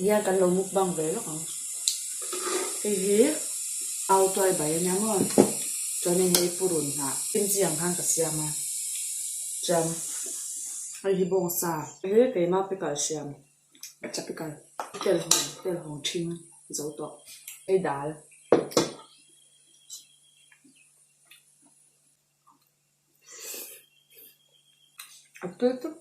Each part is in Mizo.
Tihian kan lo mukbang ve lawk ang. Hei hi au tuai bai ania maw? Chuanin hei purun hnah kimchi ang khan ka siam a. Chuan hei hi bawngsa. Hei hi keima pickle siam acha pickle telhawng telhawng ṭhing zo tawh. Hei dal. A tui tawp.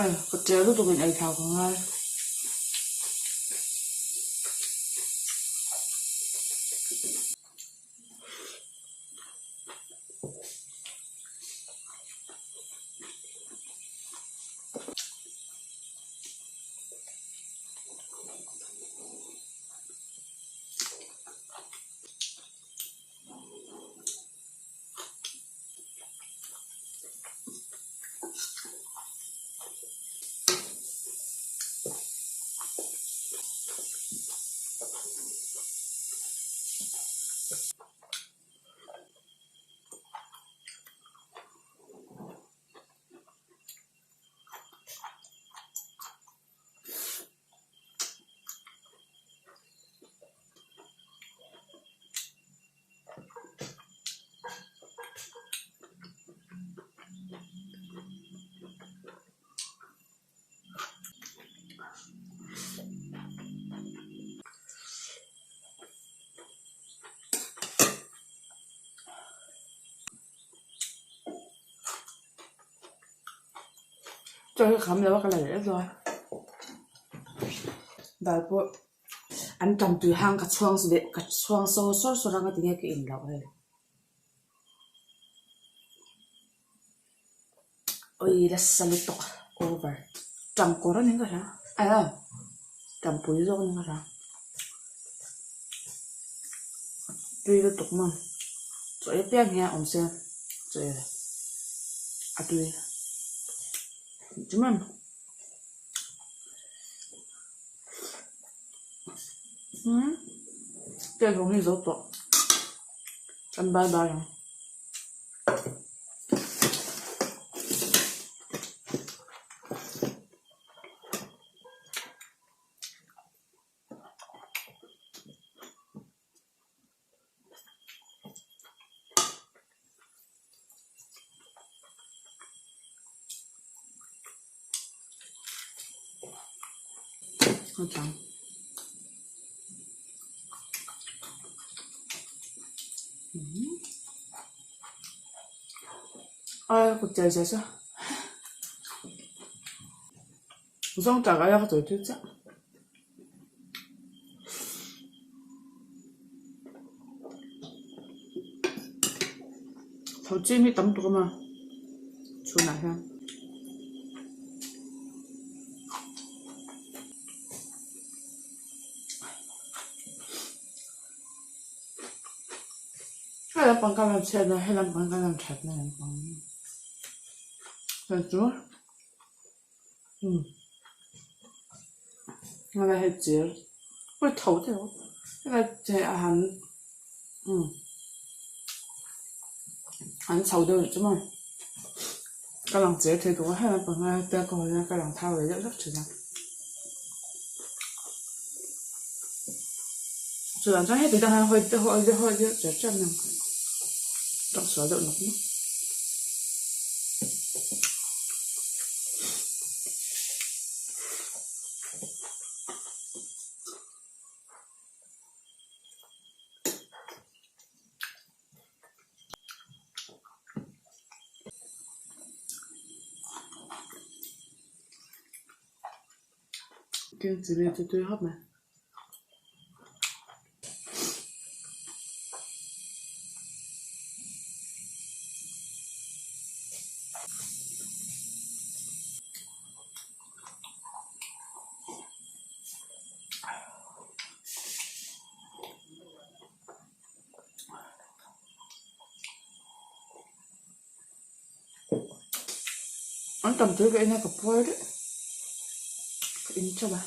Ai ka tel lutuk in ei thau ka ngai. Chaw hi kham lo a ka la leh zuai dal pawh an tam tui hang ka chhuang leh ka chhuang so sawr sawr anga tinge ka in loh hei awi nasa lutuk over tam kawr a ni ka hria a tampui zawk a ni ka hria tui lutuk maw chaw ei apiang hian awm se chaw ei a tui chuman umm tel ho hi zo tawh kan bye bye ang. Ai kut chei chei chu zawng tak aia ka chawi tui chiah. Tho chim hi tam tuk a ma chhunah hian. Hei lampang ka lan chhiatna hei lampang ka lan thatna lampang hei chu umm helai hei chir ui tho deuh helai che a han umm an chho deuh chu maw ka lang chir thei tawh a hei lampang hi tia ka hawi hian ka lang thau ve deuh hlek thin a. Chuan chuan heti dang hian hawi deuh hawi deuh hawi deuh cher cher mai ang tawng sual deuh nawk nawk. King chilli chu tui hawp mai. An tam tui ka en a ka puar daih ka in teuh a.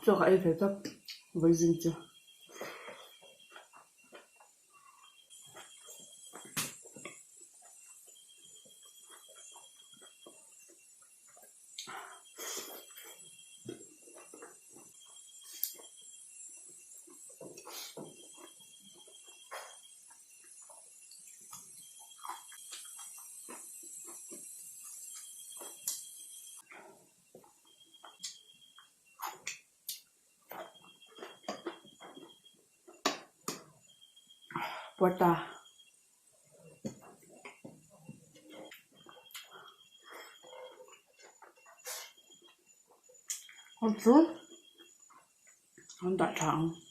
Chaw ka ei thei tawp vawiin chu. Puata. Hei chu an dah tha ang.